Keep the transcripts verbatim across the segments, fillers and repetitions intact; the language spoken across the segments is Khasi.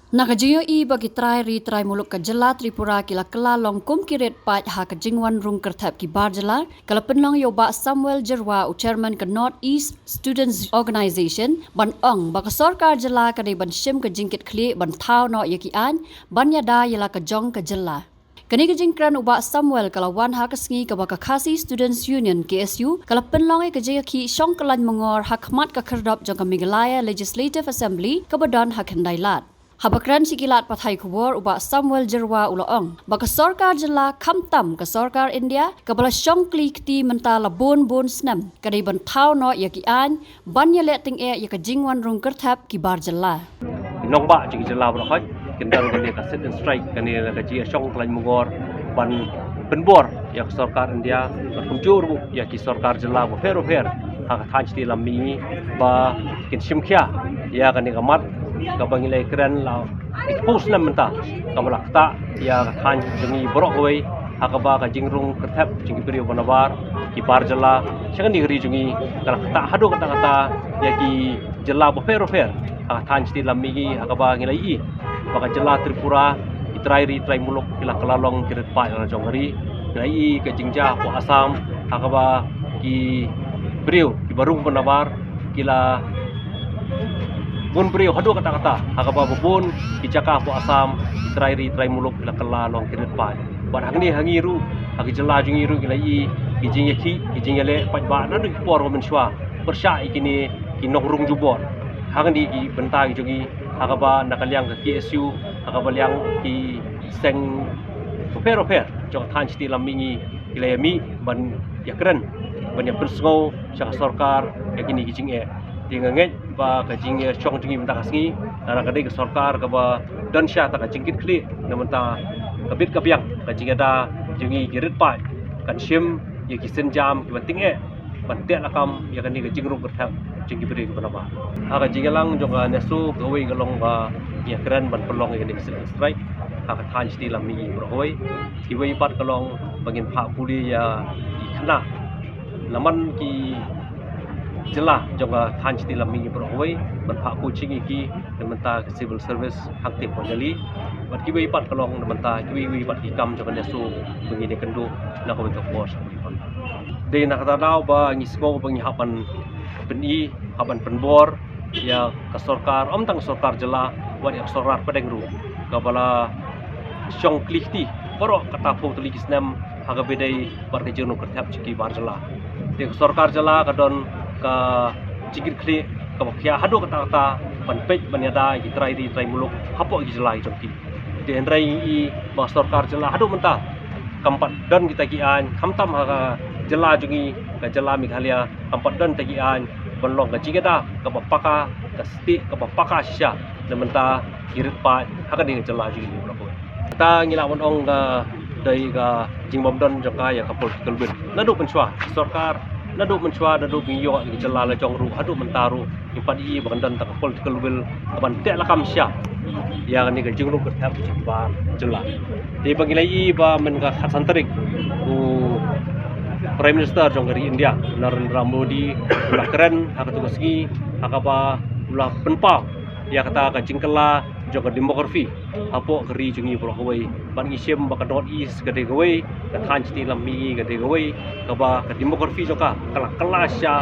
Na ka jingïohi ba ki trai ri trai muluk ka jylla Tripura ki la kylla long kum ki rit paid ha ka jingwan rung kyrthep ki bar jylla, ka la pynlong ïa u Bah Samuel Jyrwa, u chairman ka North East Students Organisation, ban ong ba ka sorkar jylla ka dei ban shim ka jingkitkhlieh ban thaw noh ïa ki aiñ ban ïada ïa la ka jong ka jylla. Kane ka jingkren u Bah Samuel ka la wan ha ka sngi kaba ka Khasi Students Union, K S U, ka la pynlong ïa ka jingïakhih shong kyllaiñ myngor ha khmat ka khyrdop jong ka Meghalaya Legislative Assembly kaba don ha Khyndai Lad. Haba kren sha ki lad pathai khubor, u Bah Samuel Jyrwa u la ong ba ka sorkar jylla, khamtam ka sorkar India, kaba la shong kli kti mynta la bun bun snem, ka dei ban thaw noh ïa ki aiñ ban ïaleh tyngeh ïa ka jingwan rung kyrthep ki bar jylla. Nongbah jong ki jylla baroh khoit kin don kane ka sit-in strike, kane ka jingïashong kyllaiñ myngor ban pynbor ïa ka sorkar India, bad kumjuh ruh ïa ki sorkar jylla bapher bapher ha ka thaiñ Shnong Lam Mihngi ba kin shim khia ïa kane ka mat kaba ngi la ïakren la ki phew snem mynta, kaba la ktah ïa ka thaiñ jong ngi baroh kawei ha kaba ka jingrung kyrthep jong ki briew ba nabar, ki bar jylla sha kane ka ri jong ngi ka la ktah haduh katta katta ïa ki jylla bapher bapher ha ka thaiñ Shnong Lam Mihngi, ha kaba ngi la ïohi ba ka jylla Tripura, ki trai ri trai muluk ki la kylla long ki rit paid la jong ka ri. Ngi la ïohi ka jingjia hapoh Assam ha kaba ki briew kiba rung ba nabar ki la bun briew haduh katta katta, ha kaba ba bun ki jaka hapoh Assam ki trai ri trai muluk ki la kylla long ki rit paid. Bad hangne ha ngi ruh, ha ki jylla jong ngi ruh, ngi la ïohi ki jingïakhih, ki jingïaleh paidbah naduh ki por ba mynshuwa pyrshah ïa kine ki nongrung jubor ha kine ki bynta ki jong ngi, ha kaba na ka liang ka K S U, ha kaba liang ki seng bapher bapher jong ka thaiñ Shnong Lam Mihngi ki la ïamih ban ïakren, ban ïapynsngew sha ka sorkar ïa kine ki jingeh. Te nga ngeit ba ka jingïashong jong ngi mynta ka sngi, lada ka dei ka sorkar kaba don shisha ka jingkitkhlieh na ka bynta ka bit ka biang ka jingïada jong ngi ki rit paid, kan shim ïa ki sienjam kiba tyngeh ban teh lakam ïa kane ka jingrung kyrthep jong ki briew kiba nabar. Ha ka jingïalang jong ka NESO, kawei ka long ba ngi ïakren ban pynlong ïa kane ka sit-in strike ha ka thaiñ Shnong Lam Mihngi baroh kawei. Kiwei pat ka long ba ngin phah pule ïa ki khynnah na man ki jylla jong ka thaiñ Shnong Lam Mihngi baroh kawei, ban phah coaching ïa ki na ka bynta ka civil service hangtei hapoh jylla. Bad kiwei pat ka long na ka bynta kiwei kiwei pat ki kam jong ka NESO ba ngin ïakynduh na kawei ka por sha kawei pat. Dei na kata ka daw ba ngi sngew ba ngi hap ban pyni, hap ban pynbor ïa ka sorkar, ym tang ka sorkar jylla, wat ïa ka sorkar pdeng ruh, kaba la shong kli kti baroh kata phew tylli ki snem ha kaba ïadei bad ka jingrung kyrthep jong ki bar jylla. Te ka sorkar jylla ka don ka jingkitkhlieh kaba khia haduh katta katta ban peit ban ïada ïa ki trai ri trai muluk hapoh ki jylla ki jong ki. Te hynrei ngi ïohi ba ka sorkar jylla haduh mynta kam pat don kita ki aiñ, khamtam ha ka jylla jong ngi, ka jylla Meghalaya, kam pat don kita ki aiñ ban long ka jingïada kaba paka, ka stieh kaba paka shisha na ka bynta ki rit paid ha kane ka jylla jong ngi baroh kawei. Kata ngi lah ban ong ka dei ka jingbymdon jong ka ïa ka political will naduh mynshuwa. Sorkar naduh mynshuwa, naduh ba ngi ïoh ïa ka jylla la jong ruh, haduh mynta ruh, ngi pat ïohi ba kan don tang ka political will kaban teh lakam shisha ïa kane ka jingrung kyrthep jong ki bar jylla. Te ba ngi la ïohi ba mynta ka khatsan tarik, u Prime Minister jong ka ri India, Narendra Modi, u la kren ha katu ka sngi ha kaba u la pynpaw ïa kata ka jingkylla jong ka demography hapoh ka ri jong ngi baroh kawei. Bad ngi shim ba ka North East ka dei kawei ka thaiñ Shnong Lam Mihngi ka dei kawei kaba ka demography jong ka ka la kylla shisha,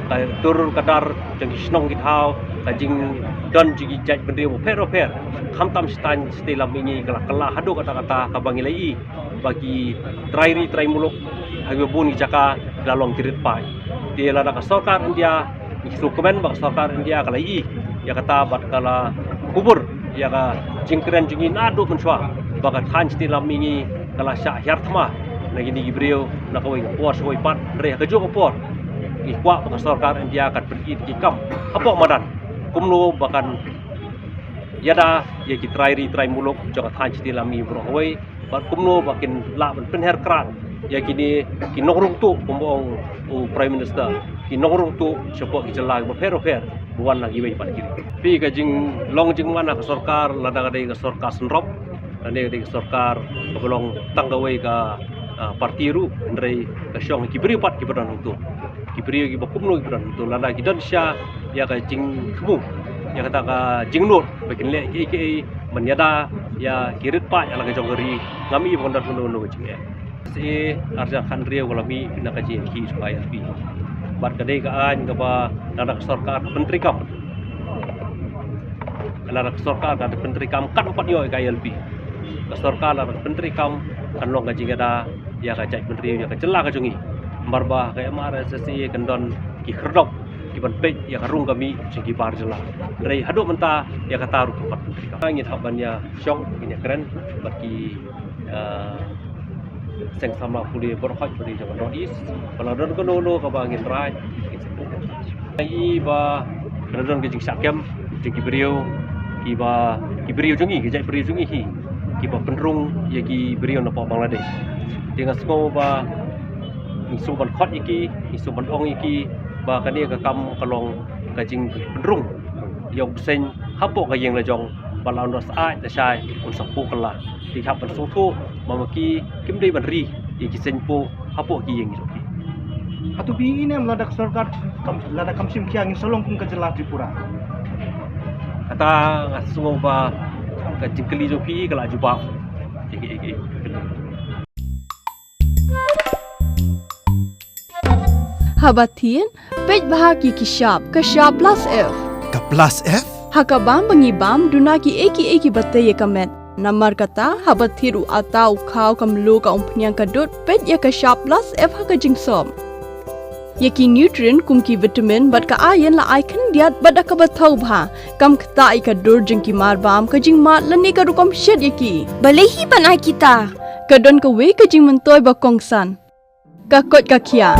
ka dur ka dar jong ki shnong ki thaw, ka jingdon jong ki jaitbynriew bapher bapher, khamtam sha thaiñ Shnong Lam Mihngi ka la kylla haduh katta katta, kaba ngi la ïohi ba ki trai ri trai muluk ha kiba bun ki jaka ki la long ki rit paid. Te lada ka sorkar India, ngi sngewkmen ba ka sorkar India ka la ïohi ïa kata bad ka la kubur ïa ka jingkren jong ngi naduh mynshuwa ba ka thaiñ Shnong Lam Mihngi ka la shah hiar thma na kine ki briew na kawei ka por sha kawei pat. Hynrei ha kajuh ka por ngi kwah ba ka sorkar India kan pyni ki kam hapoh madan kumno ba kan ïada ïa ki trai ri trai muluk jong ka thaiñ Shnong Lam Mihngi baroh kawei, bad kumno ba kin lah ban pynher krad ïa kine ki nongrung tuh, kumba ong u Prime Minister, ki nongrung tuh shapoh ki jylla bapher bapher ba wan na kiwei pat ki ri. Phi, ka jinglong jingman ha ka sorkar, lada ka dei ka sorkar synrop, lada ka dei ka sorkar kaba long tang kawei ka, ah, party ruh, hynrei ka shong ki briew pat kiba don hangto, ki briew kiba kumno kiba don hangto, lada ki don shisha ïa ka jingthmu, ïa kata ka jingnud ba kin leh kiei kiei Ban ïada ïa ki rit paid ïa la ka jong ka ri, ngam i ba kan don kano kano ka jingeh. Sa arja khan riew ka la mih na ka jingïakhih jong ka I L P. Bad ka dei ka aiñ kaba lada ka sorkar ka pyntreikam, lada ka sorkar ka pyntreikam kan pat ïoh ïa ka I L P. Ka sorkar lada ka pyntreikam kan long ka jingïada ïa ka jaitbynriew, ïa ka jylla ka jong ngi. Namar ba ka M R S S A kan don ki khyrdop ki ban peit ïa ka rung ka mih jong ki bar jylla. Hynrei haduh mynta ïa kata ruh kam pat pyntreikam. Ngin hap ban ïa shong, ngin ïa kren bad ki, eh, seng samla pule baroh kawei jong ka North East. Ba la don kano kano kaba ngin rai, ngin sa pyntreikam. Ngi i ba la don ka jingshah kem jong ki briew, kiba, ki briew jong ngi, ki jaitbynriew jong ngi hi, kiba pynrung ïa ki briew napoh Bangladesh. Te nga sngew ba ngi sngewbha ban khot ïa ki, ngi sngewbha ban ong ïa ki ba kane ka kam ka long ka jingpynrung ïa u bseiñ hapoh ka ïing la jong, ba la un da sah ai da shai un sa phuh kylla. Te hap ban sngewthuh ba ma ki kim dei ban ri ïa ki seiñ phuh hapoh ki ïing jong ki. Hato phi i ne em lada ka sorkar kam, lada kam shim khia ngin sa long kum ka jylla Tripura? Kata nga sngew ba ka jingkylli jong phi ka la jubab. Haba thied, peit bha ki ki shap, ka shap plus F. Ka plus F? Ha ka bam ba ngi bam, duna ki ei ki ei kiba tei ïa ka met. Namar kata, haba thied u atta, u khaw, ka mluh, ka umphniang, ka dud, peit ïa ka shap plus F ha ka jingsop. Ïa ki nutrient kum ki vitamin bad ka iron la ai khyndiat bad da kaba thaw bha. Kam ktah ïa ka dur jong ki marbam, ka jingmad lane ka rukom shet ïa ki. Balei hi ban ai kita? Ka don kawei ka jingmyntoi ba kongsan. Ka koit ka khiah.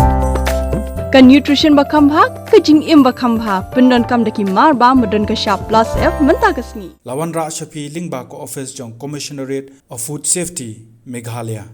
Ka nutrition ba kham bha, ka jingim ba kham bha. Pyndonkam da ki marbam ba don ka shap plus F mynta ka sngi. La wanrah sha phi lyngba ka office jong Commissionerate of Food Safety, Meghalaya.